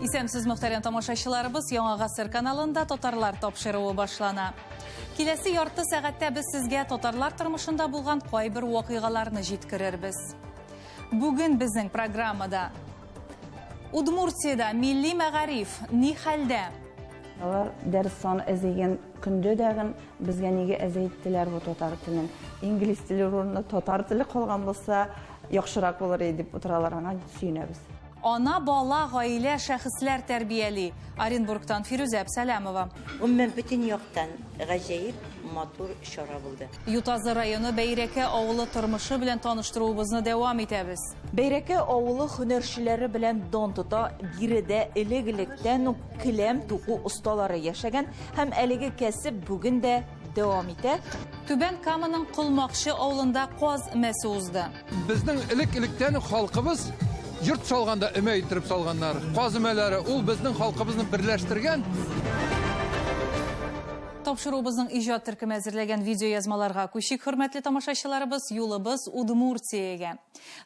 Исәнмесез, мөхтәрәм тамашачыларыбыз, Яңа гасыр каналында татарлар тапшыруы башлана. Киләсе ярты сәгатьтә без сезгә татарлар тормышында булган кайбер вакыйгаларны җиткерербез. Бүген безнең программада Удмуртиядә милли мәгариф ни хәлдә? Алар дәрес саны әзәйгән көндә дәген безгә нигә әзәйттеләр бу татар телен? Инглиз теле урынына татар теле калган булса, яхшырак булыр иде дип утыралар, аңа сөенәбез. Ана, бала, гаилә, шәхесләр тәрбияли. Оренбургтан Фирүзә Әпсәләмова. Гомумән, бөтен яктан гаҗәеп матур чара булды. Ютазы районы Бәйрәкә авылы тормышы белән таныштыруыбызны дәвам итәбез. Бәйрәкә авылы һөнәрчеләре белән дан тота, биредә элек-электән үк келәм туку осталары яшәгән һәм әлеге кәсеп бүген дә дәвам итә. Түбән Каманың Колмакчы авылында каз өмәсе узды. Безнең элек-электән үк халкыбыз йорт салганда өмә иттереп салганнар. Каз өмәләре ул безнең халкыбызны берләштергән. Тапшыруыбызның иҗат төркеме әзерләгән видеоязмаларга күчик, хөрмәтле тамашачыларыбыз, юлыбыз Удмуртиягә.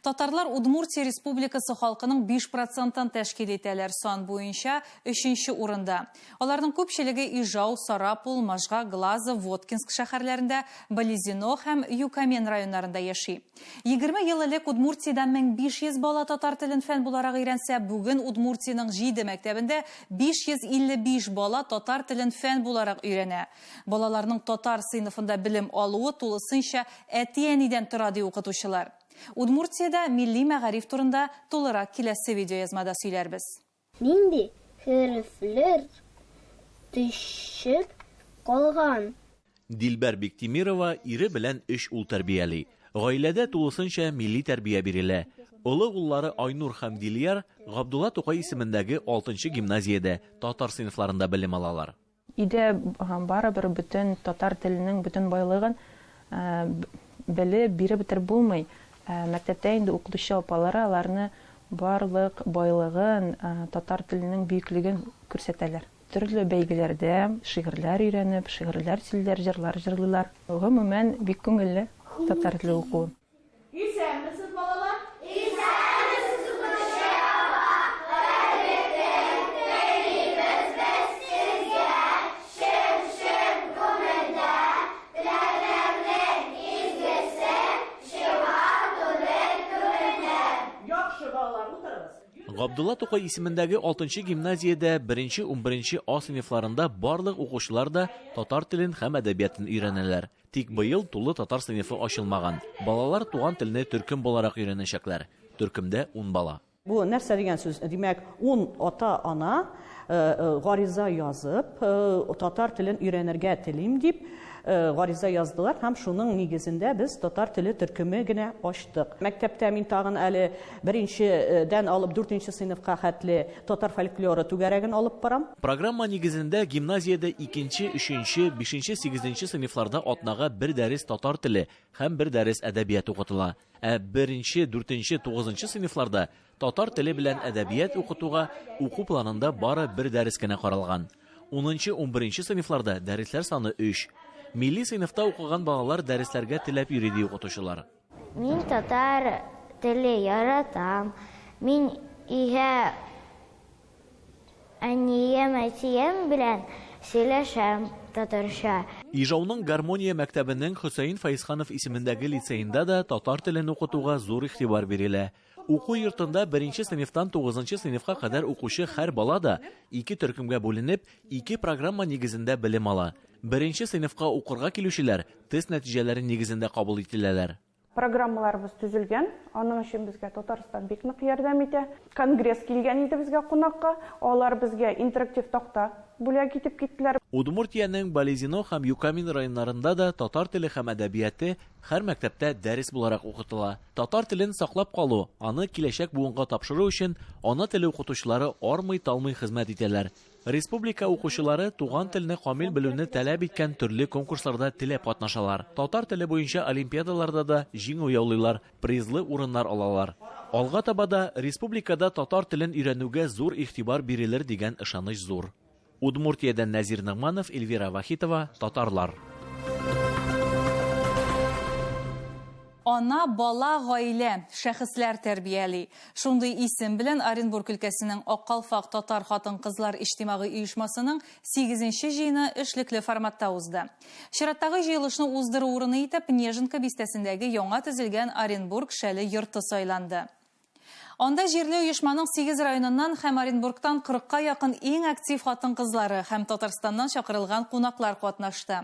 Татарлар Удмуртия Республикасы халкының 5 процентын тәшкил итәләр, сан буенча өченче урында. Аларның күпчелеге Ижау, Сарапул, Можга, Глазов, Воткинск шәһәрләрендә, Балезино һәм Юкамен районнарында яши. 20 ел элек Удмуртиядә 1500 бала татар телен фән буларак өйрәнсә, бүген Удмуртиянең җиде мәктәбендә 555 бала татар телен фән буларак өйрәнә. Балаларның татар сыйныфында белем алуы тулысынча әти-әнидән тора, ди укытучылар. Удмуртиядә милли мәгариф турында тулырак киләсе видеоязмада сөйләрбез. Нинди хәрефләр төшеп калган? Дилбәр Биктимирова ире белән өч ул тәрбияли. Гаиләдә тулысынча милли тәрбия бирелә. Олы уллары Айнур һәм Дилияр Габдулла Тукай исемендәге алтынчы гимназиядә татар сыйныфларында белем алалар. Өйдә барыбер бөтен татар теленең бөтен байлыгын белеп, биреп бетереп булмый. Ә мәктәптә инде укытучы апалары аларны барлык байлыгын, татар теленең бөеклеген күрсәтәләр. Төрле бәйгеләрдә шигырьләр өйрәнеп, шигырьләр сөйлиләр, җырлар җырлыйлар. Гомумән, бик күңелле татар теле укуы. Исәнмесез, балалар! Исәнмесез, укытучы апа! Хәерле көн телибез без сезгә, чын-чын күңелдән, теләкләрнең изгесе чыга туры күңелдән. Яхшы, балалар, утырыгыз. Габдулла Тукай исемендәге алтынчы гимназиядә беренче унберенче А сыйныфларында барлык укучылар да татар телен һәм әдәбиятын өйрәнәләр. Тик быел тулы татар сыйныфы ачылмаган. Балалар туган телне төркем буларак өйрәнәчәкләр. Төркемдә ун бала. Бу нәрсә дигән сүз? Димәк, ун ата-ана гариза язып, татар телен өйрәнергә телим дип, гариза яздылар һәм шуның нигезендә без татар теле төркеме генә ачтык. Мәктәптә мин тагын әле беренчедән алып дүртенче сыйныфка хәтле Татар фольклоры түгәрәген алып барам. Программа нигезендә гимназиядә икенче, өченче, бишенче, сигезенче сыйныфларда атнага бер дәрес татар теле һәм бер дәрес әдәбият укытыла. Ә беренче, дүртенче, тугызынчы сыйныфларда татар теле белән әдәбият укытуга уку планында бары бер дәрес кенә каралган. Унынчы, унберенче сыйныфларда дәресләр саны өч. Милли сыйныфта укыган балалар дәресләргә теләп йөри, ди укытучылар. Мин татар теле яратам. Мин өйгә әнием, әтием белән сөйләшәм татарча. Ижауның Гармония мәктәбенең Хөсәен Фәезханов исемендәге лицеенда да татар телен укытуга зур игътибар бирелә. Уку йортында беренче сыйныфтан тугызынчы сыйныфка кадәр укучы һәр бала да, ике төркемгә бүленеп, ике программа нигезендә белем ала. Беренче сыйныфка укырга килүчеләр тест нәтиҗәләре нигезендә кабул ителәләр. Программаларыбыз төзелгән, аның өчен безгә Татарстан бик нык ярдәм итә. Конгресс килгән иде безгә кунакка, алар безгә интерактив такта бүләк итеп киттеләр. Удмуртиянең Балезино һәм Юкамин районнарында да татар теле һәм әдәбияте һәр мәктәптә дәрес буларак укытыла. Татар телен саклап калу, аны киләчәк буынга тапшыру өчен ана теле укытучылары армый-талмый хезмәт итәләр. Республика укучылары туган телне камил белүне таләп иткән төрле конкурсларда теләп катнашалар. Татар теле буенча олимпиадаларда да җиңү яулыйлар, призлы урыннар алалар. Алга таба да республикада татар телен өйрәнүгә зур игътибар бирелер дигән ышаныч зур. Удмуртиядән Нәзир Ногманов, Эльвира Вахитова, Татарлар. Ана, бала, гаилә, шәхесләр тәрбияли. Шундый исем белән Оренбург өлкәсенең Ак калфак татар хатын-кызлар иҗтимагый оешмасының сигезенче җыены эшлекле форматта узды. Чираттагы җыелышны уздыру урыны итеп Неженка бистәсендәге яңа төзелгән Оренбург шәле йорты сайланды. Анда җирле оешманың сигез районыннан һәм Оренбургтан кырыкка якын иң актив хатын-кызлары һәм Татарстаннан чакырылган кунаклар катнашты.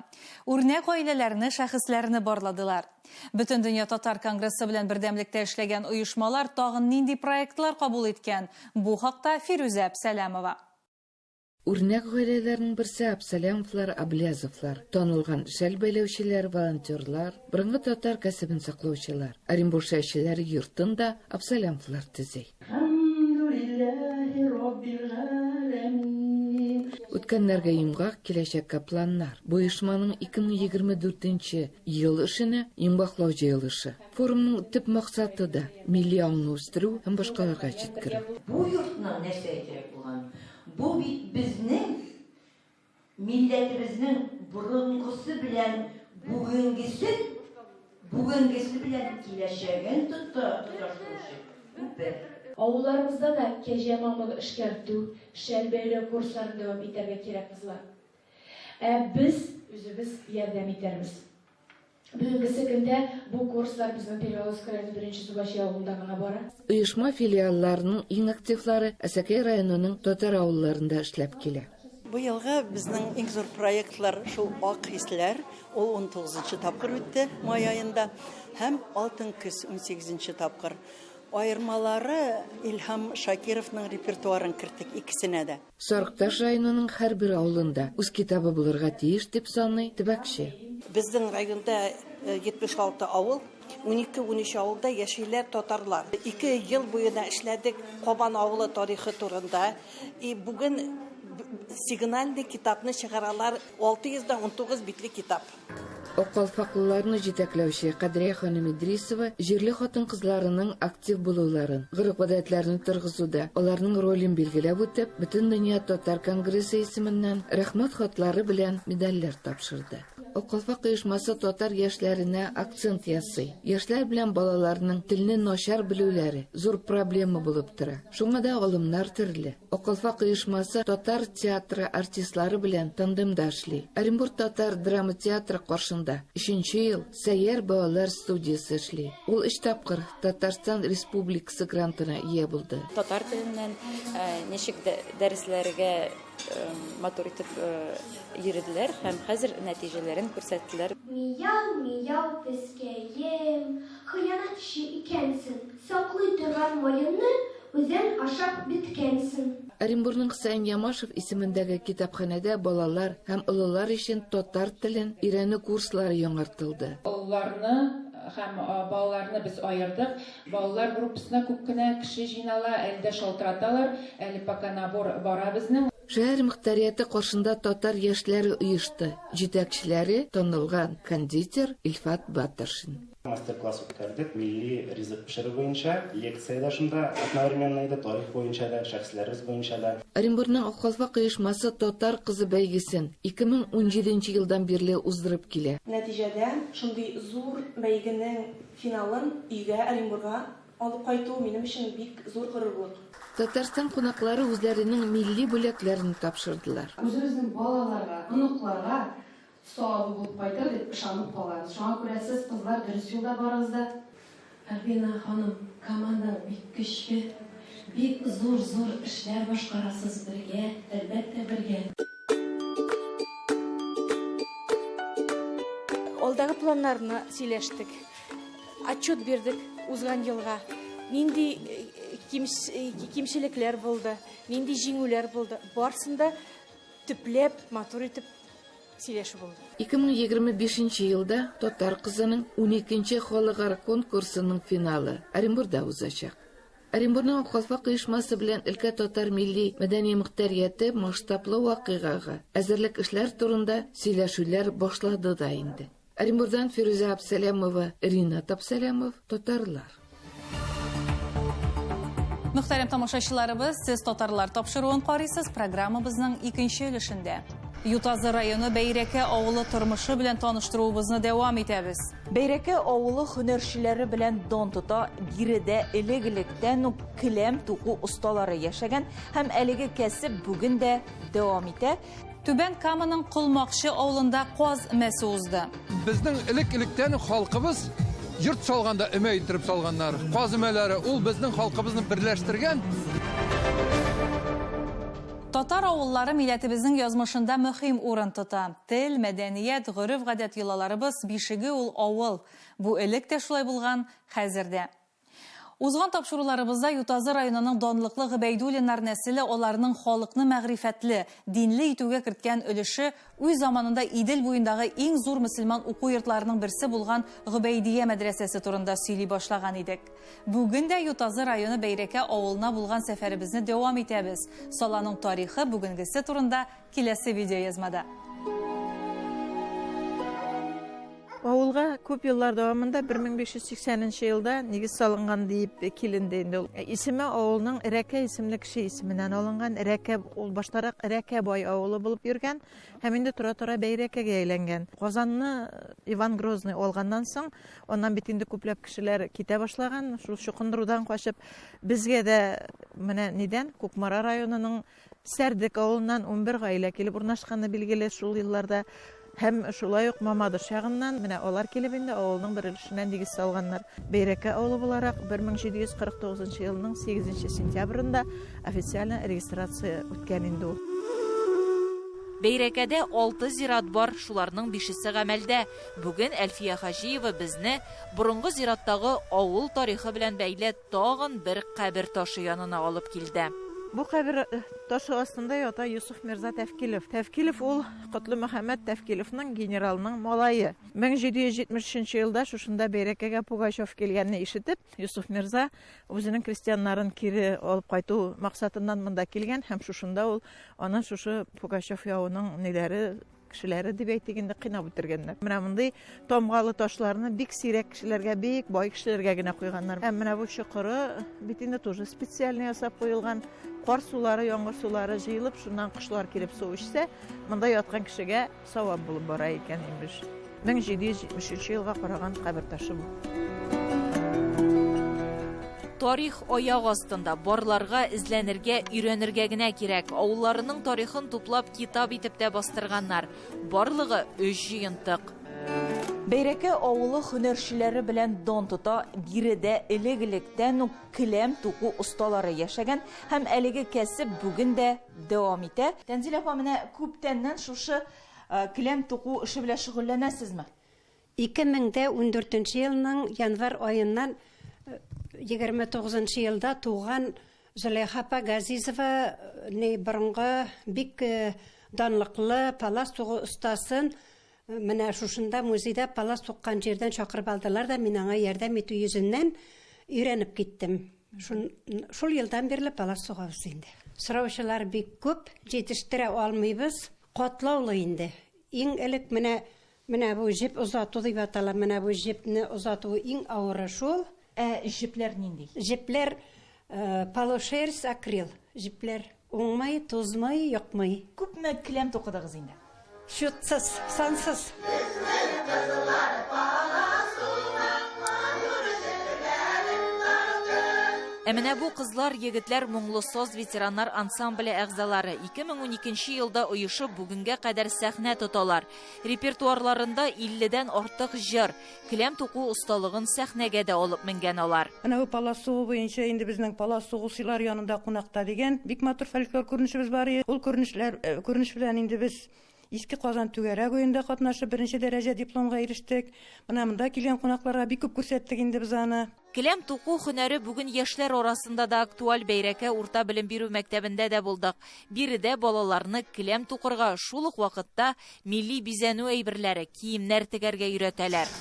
Үрнәк гаиләләрне, шәхесләрне барладылар. Бөтендөнья татар конгрессы белән бердәмлектә эшләгән оешмалар тагын нинди проектлар кабул иткән? Бу хакта Фирүзә Әпсәләмова. Үрнәк гаиләләрнең берсе Абсалямовлар, Аблязовлар, танылган шәл бәйләүчеләр, волонтерлар, борынгы татар кәсебен саклаучылар. Оренбур шәлчеләре йортын да Абсалямовлар төзи. Үткәннәргә йомгак, киләчәккә планнар. Бу оешманың 2024 нче ел эшенә йомгаклау җыелышы. Форумның төп максаты да, милли аңны үстерү һәм башкаларга җиткерү. Бу йортның нәрсәгә кирәк булган? Бу бит безнең милләтебезнең борынгысы белән бүгенгесен, бүгенгесе белән киләчәген тоташтыручы күпер. Авылларыбызда да кәҗә мамыгы эшкәртү, шәл бәйләү курсларын дәвам итәргә кирәк, кызлар. Ә без үзебез ярдәм итәрбез. Бүгенгесе көндә бу курслар безнең Переволоцк районы Беренче Зубачи авылында гына бара. Оешма филиалларының иң активлары Әсәкәй районының татар авылларында эшләп килә. Быелгы безнең иң зур проектлар шул Ак хисләр, ул унтугызынчы тапкыр үтте май аенда, һәм Алтын көз унсигезенче тапкыр. Аермалары Илһам Шакировның репертуарын керттек икесенә дә. Сарыкташ районының һәрбер авылында үз китабы булырга тиеш, дип саный төбәкче. Безнең районда 76 авыл, унике-унөч авылда яшиләр татарлар. Ике ел буена эшләдек Кабан авылы тарихы турында. И бүген сигнальный китапны чыгаралар, 619 битле китап. Аккалфаклыларны җитәкләүче Кадрия ханым Идрисова җирле хатын-кызларының актив булуларын, гореф-гадәтләрне торгызуда аларның ролен билгеләп үтеп, Бөтендөнья татар конгрессы исеменнән Рәхмәт хатлары белән медальләр тапшырды. Аккалфак оешмасы татар яшьләренә акцент ясый. Яшьләр белән балаларның телне начар белүләре зур проблема булып тора. Шуңа да алымнар төрле. Аккалфак оешмасы татар театры артистлары белән тандемда эшли. Оренбург татар драма театры каршында өченче ел Сәйяр балалар студиясе эшли. Ул өч тапкыр Татарстан Республикасы грантына ия булды. Татар теленнән ничек дәресләргә матур итеп йөределәр һәм хәзер нәтиҗәләрен күрсәттеләр. Мияу, мияу, пескәем, хыянәтче икәнсең, Саклый торган маеңны үзең ашап беткәнсең. Оренбурның Хөсәен Ямашев исемендәге китапханәдә балалар һәм олылар өчен татар телен өйрәнү курслары яңартылды. Олыларны һәм балаларны без аердык. Балалар группасына күп кенә кеше җыйнала, әле дә шалтыраталар, әле пока набор бара безнең. Шәһәр мөхтәрияте каршында татар яшьләре оешты, җитәкчеләре, танылган кондитер Илфат Батыршин. Мастер-класс үткәрдек милли ризык пешерү буенча, лекция дә шунда одновременно иде, тарих буенча да, шәхесләребез буенча да. Оренбургның Ак калфак оешмасы Татар кызы бәйгесен 2017 нче елдан бирле уздырып килә. Нәтиҗәдә, шундый зур бәйгенең финалын өйгә, Оренбурга алып кайту минем өчен бик зур горурлык. Татарстан кунаклары үзләренең милли бүләкләрен тапшырдылар. Үзебезнең балаларга, оныкларга Савабы булып кайтыр дип ышанып калабыз. Шуңа күрә сез, кызлар, дөрес юлда барыгыз да. Альбина ханым, командаң бик көчле, бик зур-зур эшләр башкарасыз бергә, әлбәттә, бергә. Алдагы планнарны сөйләштек, отчет бирдек узган елга, нинди кимчелекләр булды, нинди җиңүләр булды, барысын да төпләп, матур итеп сөйләшү булды. 2025 нче елда Татар кызының уникенче халыкара конкурсының финалы Оренбурда узачак. Оренбурның Ак калфак оешмасы белән өлкә татар милли мәдәни мөхтәрияте масштаблы вакыйгага әзерлек эшләр турында сөйләшүләр башлады да инде. Оренбурдан Фирүзә Абсәләмова, Ринат Абсәләмов, Татарлар. Мөхтәрәм тамашачыларыбыз, сез Татарлар тапшыруын карыйсыз, программабызның икенче өлешендә. Ютазы районы Бәйрәкә авылы тормышы белән таныштыруыбызны дәвам итәбез. Бәйрәкә авылы һөнәрчеләре белән дан тота. Биредә элек-электән үк келәм туку осталары яшәгән һәм әлеге кәсеп бүген дә дәвам итә. Түбән Каманың Колмакчы авылында каз өмәсе узды. Безнең элек-электән үк халкыбыз йорт салганда өмә иттереп салганнар. Каз өмәләре ул безнең халкыбызны берләштергән. Татар авыллары милләтебезнең язмышында мөһим урын тота. Тел, мәдәният, гореф-гадәт йолаларыбыз бишеге ул авыл. Бу элек тә шулай булган, хәзер дә. Узган тапшыруларыбызда Ютазы районының данлыклы Гобәйдуллиннар нәселе аларның халыкны мәгърифәтле, динле итүгә керткән өлеше, үз заманында Идел буендагы иң зур мөселман уку йортларының берсе булган Гобәйдия мәдрәсәсе турында сөйли башлаган идек. Бүген дә Ютазы районы Бәйрәкә авылына булган сәфәребезне дәвам итәбез. Саланың тарихы, бүгенгесе турында киләсе видеоязмада. Авылга күп еллар дәвамында 1580 нче елда нигез салынган диеп киленде инде ул. Исеме авылның Рәкә исемле кеше исеменнән алынган. Рәкә ул баштарак Рәкә бай авылы булып йөргән һәм инде тора-тора Бәйрәкәгә әйләнгән. Казанны Иван Грозный алганнан соң, аннан бит инде күпләп кешеләр китә башлаган, шул чукындырудан качып. Безгә дә менә нидән, Кукмара районының Сәрдек авылыннан 11 гаилә килеп урнашканы билгеле шул елларда. Һәм шулай ук Мамадыш ягыннан менә алар килеп инде авылның бер өлешенә нигез салганнар. Бәйрәкә авылы буларак 1749 нчы елның 8 нче сентябрендә официально регистрация үткән инде ул. Бәйрәкәдә алты зират бар, шуларның бишесе гамәлдә. Бүген Әлфия Хаҗиева безне борынгы зираттагы авыл тарихы белән бәйле тагын бер кабер ташы янына алып килде. Бу кабер ташы астында ята Йосыф мирза Тәфкилев. Тәфкилев ул Котлымөхәммәт Тәфкилевның, генералның малае. 1773 нче елда шушында Бәйрәкәгә Пугачев килгәнне ишетеп, Йосыф мирза үзенең крестьяннарын кире алып кайту максатыннан монда килгән һәм шушында ул аны шушы Пугачев явының ниләре Кешеләре дип әйтик инде, кыйнап үтергәннәр. Менә мондый тамгалы ташларны бик сирәк кешеләргә, бик бай кешеләргә генә куйганнар. Һәм менә бу чокыры бит инде тоже специально ясап куелган. Кар сулары, яңгыр сулары җыелып, шуннан кошлар килеп су эчсә, монда яткан кешегә савап булып бара икән, имеш. 1773 елга караган кабер ташы бу. Тарих аяк астында, барларга, эзләнергә, өйрәнергә генә кирәк. Авылларының тарихын туплап китап итеп тә бастырганнар. Барлыгы өч җыентык. Бәйрәкә авылы һөнәрчеләре белән дан тота, биредә элек-электән үк келәм туку осталары яшәгән һәм әлеге кәсеп бүген дә дәвам итә. Тәнзилә апа, менә күптәннән шушы келәм туку эше белән шөгыльләнәсезме? 2014 нче елның январь аеннан 29 нчы елда туган Зөләйха апа Газизова ни борынгы бик данлыклы палас сугу остасын менә шушында музейда палас суккан җирдән чакырып алдылар да, мин аңа ярдәм итү йөзеннән өйрәнеп киттем. Шул елдан бирле палас сугабыз инде. Сораучылар бик күп, җитештерә алмыйбыз. Катлаулы инде. Иң элек менә Менә бу җеп озату дип атала. Менә бу җепне озатуы иң авыры шул. Ә җепләр нинди? Җепләр полушерсть, акрил җепләр. Уңмый, тузмый, йокмый. Күпме келәм тукыдыгыз инде? Счетсыз, сансыз. Безнең кызлар палас уйнап, матур җепләрен тартып. Ә менә бу кызлар, егетләр Моңлы саз ветераннар ансамбле әгъзалары. 2012 нче елда оешып, бүгенгә кадәр сәхнә тоталар. Репертуарларында илледән артык җыр. Келәм туку осталыгын сәхнәгә дә алып менгән алар. Менә бу палас сугу буенча инде безнең Палас сугучылар янында кунакта дигән бик матур фольклор күренешебез бар иде. Ул күренешләр, күренеш белән инде без Иске Казан түгәрәк уенда катнашып, беренче дәрәҗә дипломга ирештек. Менә монда килгән кунакларга бик күп күрсәттек инде без аны. Келәм туку һөнәре бүген яшьләр арасында да актуаль. Бәйрәкә урта белем бирү мәктәбендә дә булдык. Биредә балаларны келәм тукырга, шул ук вакытта милли бизәнү әйберләре, киемнәр тегәргә өйрәтәләр.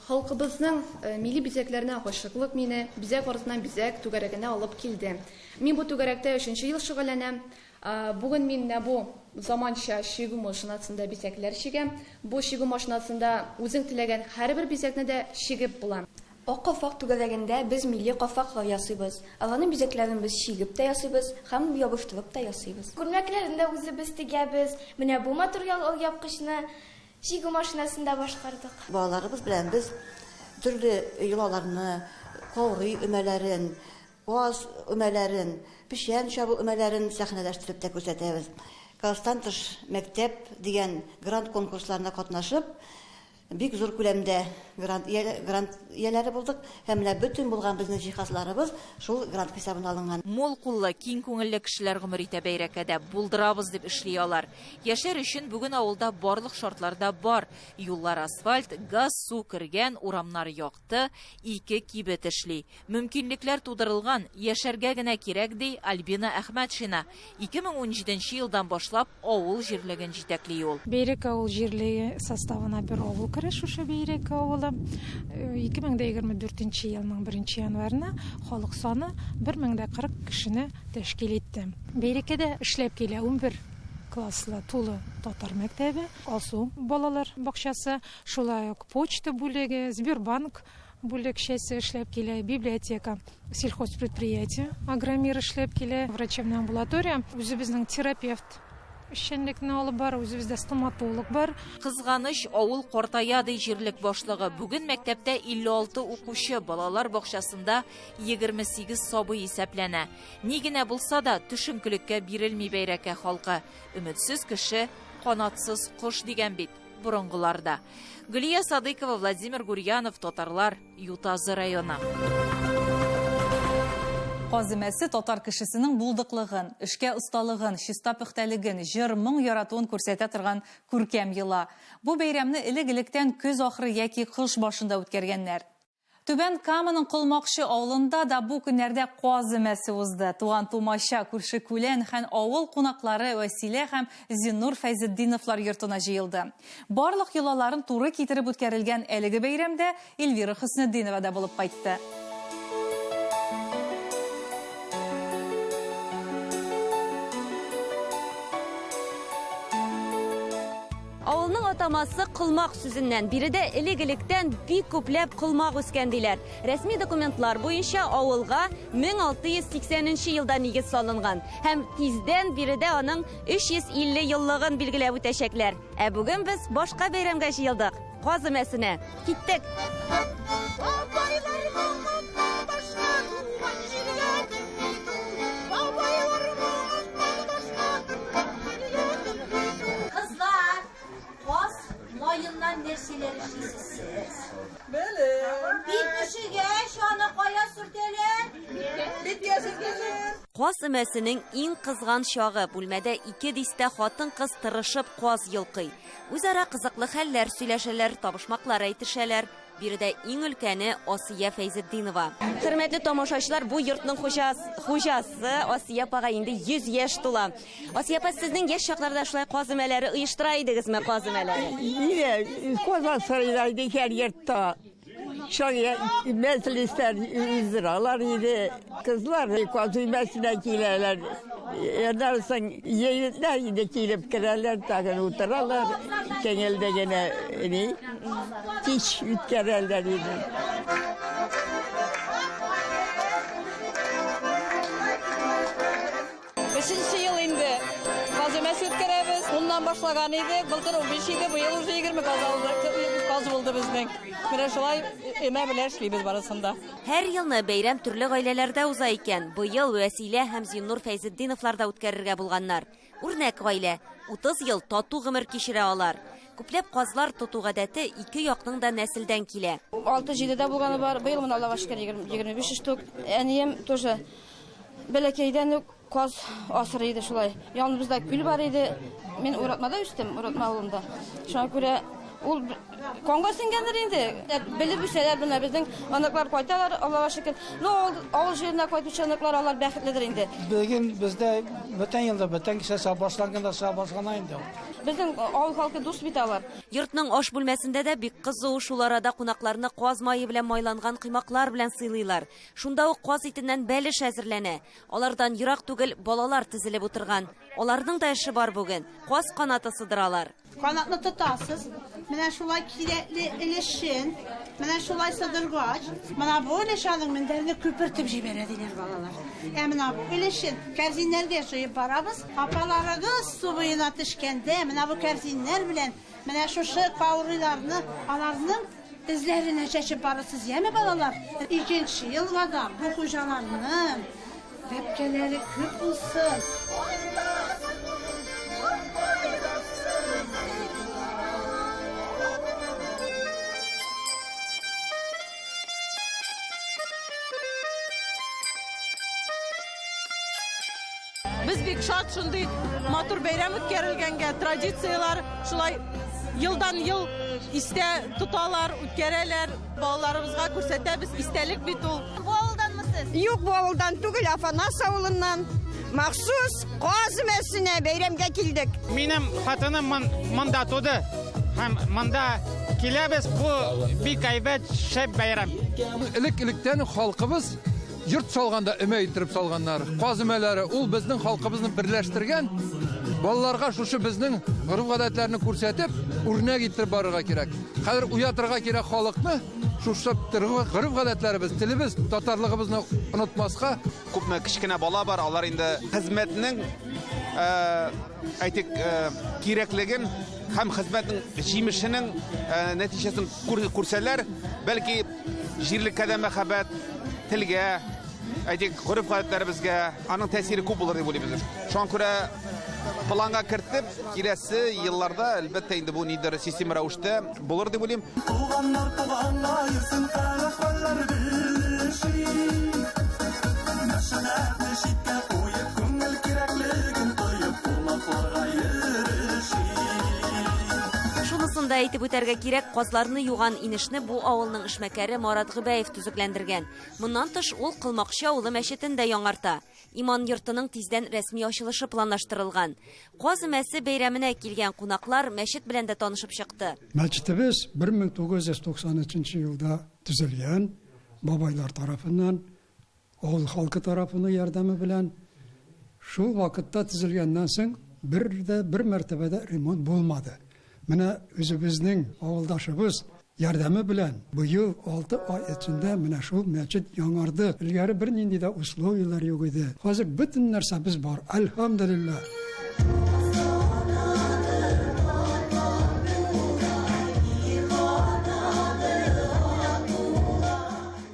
Халкыбызның милли бизәкләренә гашыйклык мине бизәк артыннан бизәк түгәрәгенә алып килде. Мин бу түгәрәктә өченче ел шөгыльләнәм. Бүген мин менә бу заманча чигү машинасында бизәкләр чигәм. Бу чигү машинасында үзең теләгән һәрбер бизәкне дә чигеп була. Ак калфак түгәрәгендә без милли калфаклар ясыйбыз. Аларның бизәкләрен без чигеп тә ясыйбыз һәм ябыштырып та ясыйбыз. Күлмәкләрен дә үзебез тегәбез. Менә бу матур алъяпкычны чигү машинасында башкардык. Балаларыбыз белән без төрле йолаларны, каурый өмәләрен, каз өмәләрен, печән чабу өмәләрен сәхнәләштереп тә күрсәтәбез. Класстан тыш мәктәп дигән грант конкурсларына катнашып, бик зур күләмдә грант грант ияләре булдык һәм менә бөтен булган безнең җиһазларыбыз шул грант хисабына алынган. Мул куллы, киң күңелле кешеләр гомер итә Бәйрәкәдә. Булдырабыз дип эшли алар. Яшәр өчен бүген авылда барлык шартлар да бар. Юллар асфальт, газ, су кергән, урамнар якты, ике кибет эшли. Мөмкинлекләр тудырылган, яшәргә генә кирәк, ди Альбина Әхмәтшина. 2017 елдан башлап авыл җирлеген җитәкли ул. Бәйрәкә авыл җирлеге составына бер авыл керә, шушы Бәйрәкә авылы. 2024 елның 1 январена халык саны 1040 кешене тәшкил итте. Бәйрәкәдә эшләп килә 11 класслы тулы татар мәктәбе, Алсу балалар бакчасы, шулай ук почта бүлеге, Сбербанк бүлекчәсе эшләп килә, библиотека, сельхозпредприятие, Агромир эшләп килә, врачебная амбулатория, үзебезнең терапевт эшчәнлекне алып бара, үзебездә стоматолог бар. Кызганыч, авыл картая, ди җирлек башлыгы. Бүген мәктәптә 56 укучы, балалар бакчасында 28 сабый исәпләнә. Ни генә булса да, төшенкелеккә бирелми Бәйрәкә халкы. Өметсез кеше канатсыз кош дигән бит борынгылар да. Гөлия Садыйкова, Владимир Гурьянов, Татарлар, Ютазы районы. Каз өмәсе татар кешесенең булдыклыгын, эшкә осталыгын, чиста-пөхтәлеген, җыр-моң яратуын күрсәтә торган күркәм йола. Бу бәйрәмне элек-электән көз ахыры яки кыш башында үткәргәннәр. Түбән Каманың Колмакчы авылында да бу көннәрдә каз өмәсе узды. Туган-тумача, күрше-күлән һәм авыл кунаклары Вәсилә һәм Зиннур Фәйзетдиновлар йортына җыелды. Барлык йолаларын туры китереп үткәрелгән әлеге бәйрәмдә Эльвира Хөснетдинова да булып кайтты. Авылның атамасы колмак сүзеннән. Биредә элек-электән бик күпләп колмак үскән диләр. Рәсми документлар буенча авылга 1680 нче елда нигез салынган һәм тиздән биредә аның 350 еллыгын билгеләп үтәчәкләр. Ә бүген без башка бәйрәмгә җыелдык, каз өмәсенә. Киттек! Кызлар, каз маеннан нәрсәләр эшлисез сез? Белем. Бит өшегәч, аны кая сөртәләр? Биткә сөртәләр. Каз өмәсенең иң кызган чагы. Бүлмәдә ике дистә хатын-кыз тырышып каз йолкый. Үзара кызыклы хәлләр сөйләшәләр, табышмаклар әйтешәләр. Биредә иң өлкәне Асия Фәйзетдинова. Хөрмәтле тамашачылар, бу йортның хуҗасы Асия апага инде 100 яшь тула. Асия апа, сезнең яшь чакларда шулай каз өмәләре оештыра идегезме, каз өмәләре? Нигә каз асрыйлар иде һәр йортта. Шулай мәҗлесләр уздыралар иде. Кызлар каз өмәсенә киләләр. Аннан соң егетләр инде килеп керәләр, тагын утыралар. Кәңелдә генә ни кич үткәрәләр иде. Өченче ел инде каз өмәсе үткәрәбез. Уннан башлаган идек, былтыр 15 иде, быел уже 20 каз алды, каз булды безнең. Менә шулай өмә белән эшлибез барысын да. Һәр елны бәйрәм төрле гаиләләрдә уза икән. Быел Вәсилә һәм Зиннур Фәйзетдиновлар да үткәрергә булганнар. Үрнәк гаилә. 30 ел тату гомер кичерә алар. Күпләп казлар тоту гадәте ике якның да нәселдән килә. 6-7 дә булганы бар. Быел менә Аллага шөкер 25 штук. Әнием тоже бәләкәйдән үк каз асрый иде шулай. Яныбызда күл бар иде. Мин Уратмада үстем, Уратма авылында. Шуңа күрә ул канга сеңгәндер инде. Белеп үсәләр менә безнең оныклар кайталар, Аллага шөкер. Ну, авыл җиренә кайтучы оныклар алар бәхетледер инде. Бүген бездә бөтен елда бөтен кеше сау башланганда сау башлана инде. Безнең авыл халкы дус бит алар. Йортның аш бүлмәсендә дә бик кызу. Шул арада кунакларны каз мае белән майланган коймаклар белән сыйлыйлар. Шунда ук каз итеннән бәлеш әзерләнә. Алардан ерак түгел балалар тезелеп утырган. Аларның да эше бар бүген. Каз канаты сыдыралар. Канатны тотасыз. Менә шулай кирәкле өлешен, менә шулай сыдыргач, менә бу өлеш аның мендәрне күпертеп җибәрә диләр балалар. Ә менә бу өлешен кәрзиннәргә җыеп барабыз. Апаларыгыз су буена төшкәндә, менә бу кәрзиннәр белән менә шушы каурыйларны аларның эзләренә чәчеп барырсыз, яме, балалар? Икенче елга да бу хуҗаларның бәбкәләре күп булсын. Без бик шат шундый матур бәйрәм үткәрелгәнгә, традицияләр шулай елдан-ел истә тоталар, үткәрәләр, балаларыбызга күрсәтәбез, истәлек бит ул. Бу авылданмы сез? Юк, бу авылдан түгел, Афанас авылыннан. Махсус каз өмәсенә бәйрәмгә килдек. Минем хатыным монда туды һәм монда киләбез. Бу бик әйбәт, шәп бәйрәм. Элек-электән халкыбыз Йорт салганда өмә иттереп салганнар. Каз өмәләре ул безнең халкыбызны берләштергән. Балаларга шушы безнең гореф-гадәтләрне күрсәтеп, үрнәк иттереп барырга кирәк. Хәзер уятырга кирәк халыкны, шушы гореф-гадәтләребез, телебез, татарлыгыбызны онытмаска. Күпме кечкенә бала бар, алар инде хезмәтнең, әйтик, кирәклеген һәм хезмәтнең җимешенең нәтиҗәсен күрсәләр, бәлки Җирлеккә дә мәхәббәт, телгә, әйтик, гореф-гадәтләребезгә аның тәэсире күп булыр дип уйлыйбыз. Шуңа күрә планга кертеп, киләсе елларда, әлбәттә, инде бу нидер система рәвештә булыр дип уйлыйм. Туганнар туганга йөрсен, хәл-әхвәлләр белешик. Мәшәкатьне читкә куеп, күңел кирәклеген тоеп, кунакларга йөрешик. Шунысын да әйтеп үтәргә кирәк, казларны юган инешне бу авылның эшмәкәре Марат Гобәев төзекләндергән. Моннан тыш, ул Колмакчы авылы мәчетен дә яңарта. Иман йортының тиздән рәсми ачылышы планлаштырылган. Каз өмәсе бәйрәменә килгән кунаклар мәчет белән дә танышып чыкты. Мәчетебез 1993 елда төзелгән, бабайлар тарафыннан. Авыл халкы тарафының ярдәме белән шул вакытта төзелгәннән соң бер дә бер мәртәбә дә ремонт булмады. Менә үзебезнең авылдашыбыз ярдәме белән быел 6 ай эчендә менә шул мәчет яңарды. Элгәре бернинди дә условияләр юк иде. Хәзер бөтен нәрсәбез бар, әлхәмдүлилләһ.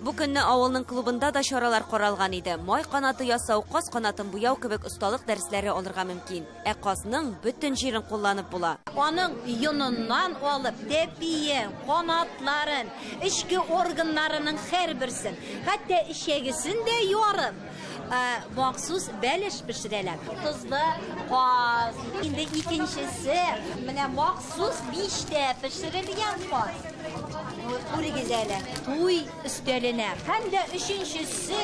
Бу көнне авылның клубында да чаралар каралган иде. Май канаты ясау, каз канатын буяу кебек осталык дәресләре алырга мөмкин. Ә казның бөтен җирен кулланып була. Аның йоныннан алып, тәпиен, канатларын, эчке органнарының һәрберсен, хәтта эчәгесен дә ярып, махсус бәлеш пешерәләр. Тозлы каз. Инде икенчесе, менә махсус мичтә пешерелгән каз. Күрегез әле, туй өстәленә. Һәм дә өченчесе,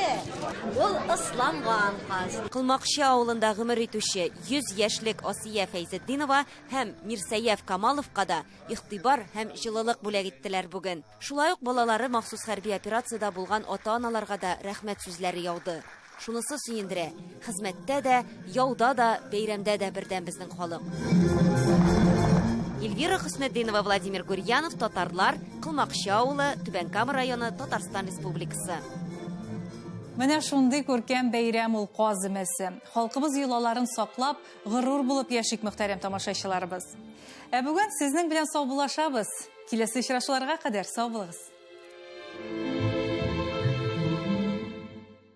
ул ысланган каз. Колмакчы авылында гомер итүче 100 яшьлек Асия Фәйзетдинова һәм Мирсәяф Камаловка да игътибар һәм җылылык бүләк иттеләр бүген. Шулай ук балалары махсус хәрби операциядә булган ата-аналарга да рәхмәт сүзләре яуды. Шунысы сөендерә, хезмәттә дә, яуда да, бәйрәмдә дә бердәм безнең халык. Эльвира Хөснетдинова, Владимир Гурьянов, Татарлар, Кылмакчы авылы, Түбән Кама районы, Татарстан Республикасы. Менә шундый күркәм бәйрәм ул каз өмәсе. Халкыбыз йолаларын саклап, горур булып яшик, мөхтәрәм тамашачыларыбыз. Ә бүген сезнең белән саубуллашабыз. Киләсе очрашуларга кадәр сау булыгыз.